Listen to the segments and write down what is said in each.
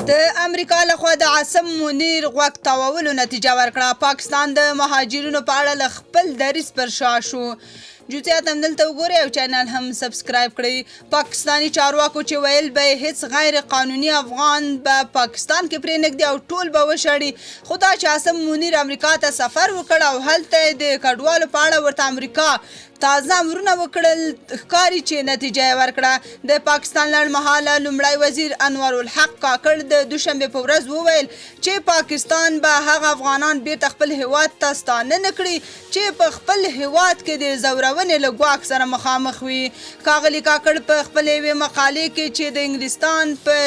د امریکا لخوا د عاصم منیر غوږ تاوولو نتیجه ورکړه. پاکستان د مهاجرینو په اړه له خپل دریځ پر شا شو. جزئیات هم دلته وګورئ او چینل هم سبسکرایب کړئ. پاکستاني چارواکو چې ویل به یې هیڅ غیر قانوني افغان به پاکستان کې پرې نږدي او ټول به وشړي، خو دا چې عاصم منیر امریکا ته سفر وکړ او هلته یې د کډوالو په اړه ورته امریکا تازه امرونه وکړل، ښکاري چې نتیجه یې ورکړه. د پاکستان لنډمهاله لومړی وزیر انوارالحق کاکړ د دوشنبې په ورځ وویل چې پاکستان به هغه افغانان بیرته خپل هیواد ته ستانه نه کړي چې په خپل هیواد کې د ځورونې له ګواښ سره مخامخ وي. ښاغلي کاکړ په خپلې یوې مقالې کې چې د انګلستان په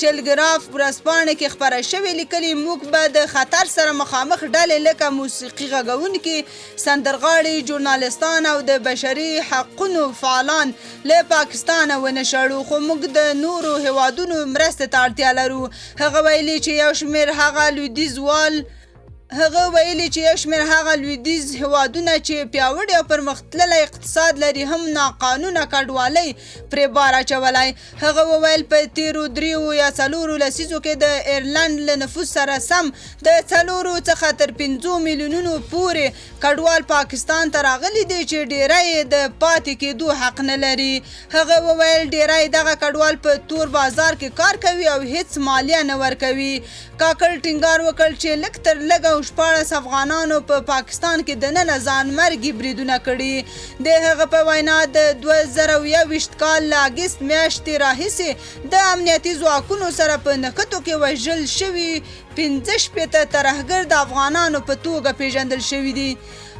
ټیلګراف ورځپاڼې کې خپره شوې لیکلي، موږ به د خطر سره مخامخ ډلې لکه موسیقي غږونکي، سندرغاړي، ژورنالستان او د بشري حقونو فعالان له پاکستانه ونه شړو، خو موږ د نورو هېوادونو مرستې ته اړتیا لرو. هغه ویلي چې یو شمېر هغه لویدیځوال هغه ویلي چې یو شمېر هغه لویدیځ هېوادونه چې پیاوړی او پرمختللی اقتصاد لري هم ناقانونه کډوالۍ پرې بار اچولی. هغه وویل، په تېرو درېیو یا څلورو لسیزو کې د ایرلنډ له نفوس سره سم د څلورو څخه تر پنځو میلیونونو پورې کډوال پاکستان ته راغلي دي چې ډېری یې د پاتې کېدو حق نه لري. هغه وویل، ډېری دغه کډوال په تور بازار کې کار کوي او هېڅ مالیه نه ورکوي. کاکړ ټینګار وکړ چې لږ تر لږه 16 افغانانو په پاکستان کې دننه ځانمرګي بریدونه کړي. د هغه په وینا، د 2021 کال له اګست میاشتې راهیسې د امنیتي ځواکونو سره په نښتو کې وژل شوي 65 ترهګر د افغانانو په توګه پېژندل شوي دي.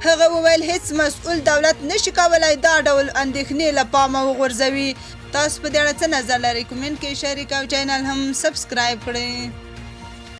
هغه وویل، هېڅ مسؤل دولت نه شي کولای دا ډول اندېښنې له پامه وغورځوي. تاسو په دې اړه څه نظر لرئ؟ کومنټ کې شریک او چینل هم سبسکرایب کړئ.